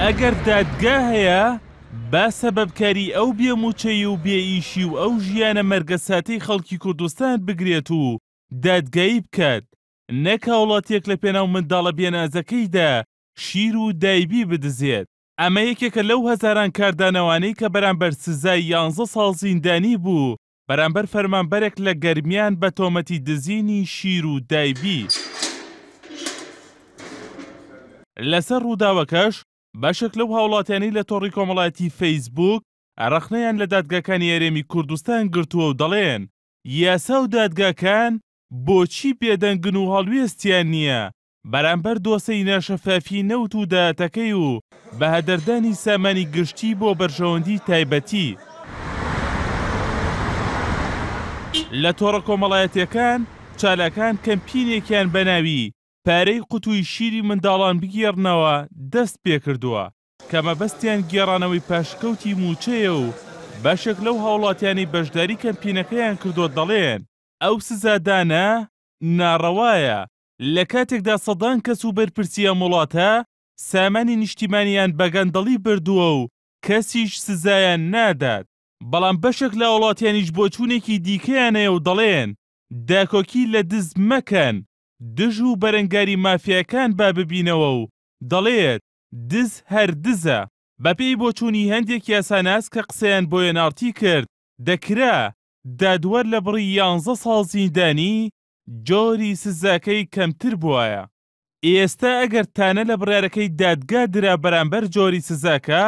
ئەگەر دادگا هەیە با سەبەبکاری ئەو بێ موچەیی و بێ ئیشی و ئەو ژیانە مەرگەساتەی خەڵکی کوردستان بگرێت و دادگایی بکات، نەک هاوڵاتیەک لە پێناو منداڵە بێنازەکەیدا شیر و دایبی بدزێت. ئەمە یەکێکە لەو هەزاران کاردانەوانەی کە بەرامبەر سزای یانزە ساڵ زیندانی بوو بەرامبەر فەرمانبەرێک لە گەرمیان بە تۆمەتی دزینی شیر و دایبی. لەسەر ڕووداوەکەش بەشێک لەو هاوڵاتیانەی لە تۆڕی کۆمەڵایەتی فەیسبووک ڕەخنەیان لە دادگاکانی هەرێمی کوردستان گرتووە و دەڵێن یاسا و دادگاکان بۆچی بێدەنگن و هەڵوێستیان نییە بەرامبەر دۆسێی ناشەفافی نەوت و داهاتەکەی و بەهەدەردانی سامانی گشتی بۆ بەرژەوەندی تایبەتی. لە تۆڕە کۆمەڵایەتیەکان چالاکان کەمپینێکیان بەناوی پارەی قوتوی شیری منداڵان بگێڕنەوە دەست پێکردووە کە مەبەستیان گێڕانەوەی پاشکەوتی مووچەیە و بەشێک لەو هاوڵاتیانەی بەشداری کەمپینەکەیان کردووە دەڵێن ئەو سزادانە ناڕەوایە لە کاتێکدا سەدان کەس و بەرپرسی ئەم وڵاتە سامانی نیشتیمانیان بە گەندەڵی بردووە و کەسیش سزایان نادات، بەڵام بەشێک لە هاوڵاتیانیش بۆچوونێکی دیکەیان هەیە و دەڵێن داکۆکی لە دز مەکەن، دژ و بەرەنگاری مافیاکان با ببینەوە و دەڵێت دز هەر دزە. بەپێی بۆچوونی هەندێک یاساناس کە قسەیان بۆ ئێن ئاڕ تی کرد، دەکرا دادوەر لە بڕی یانزە ساڵ زیندانی جۆری سزاکەی کەمتر بوایە. ئێستا ئەگەر تانە لە بڕیارەکەی دادگا درا بەرامبەر جۆری سزاکە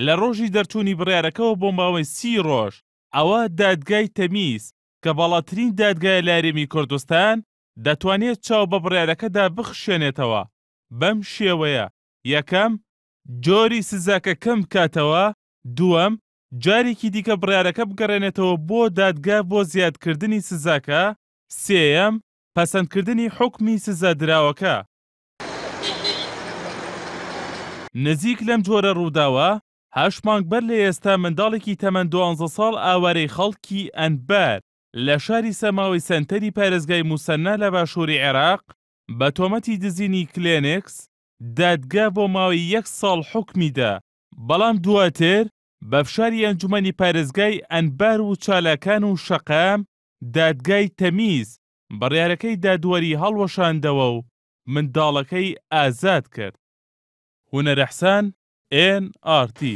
لە ڕۆژی دەرچوونی بڕیارەکەوە بۆ ماوەی سی ڕۆژ ئەوا دادگای تەمیز کە باڵاترین دادگایە لە هەرێمی کوردستان دەتوانێت چاو بە بڕیارەکەدا بخشێنێتەوە بەم شێوەیە، یەکەم، جۆری سزاکە کەم بکاتەوە، دووەم، جارێکی دیکە بڕیارەکە بگەڕێنێتەوە بۆ دادگا بۆ زیادکردنی سزاکە، سێیەم، پەسەندکردنی حوکمی سزادراوەکە. نزیک لەم جۆرە ڕووداوە، هەشت مانگ بەر لە ئێستا منداڵێکی تەمەن دوانزە ساڵ ئاوارەی خەڵکی ئەنبار لە شاری سەماوەی سەنتەری پارێزگای موسەننا لە باشووری عێراق بە تۆمەتی دزینی کلێنکس دادگا بۆ ماوەی یەک ساڵ حوکمی دا، بەڵام دواتر بە فشاری ئەنجومەنی پارێزگای ئەنبار و چالاکان و شەقام، دادگای تەمیز بڕیارەکەی دادوەری هەڵوەشاندەوە و منداڵەکەی ئازاد کرد. هونەر ئیحسان، ئێن ئاڕ تی.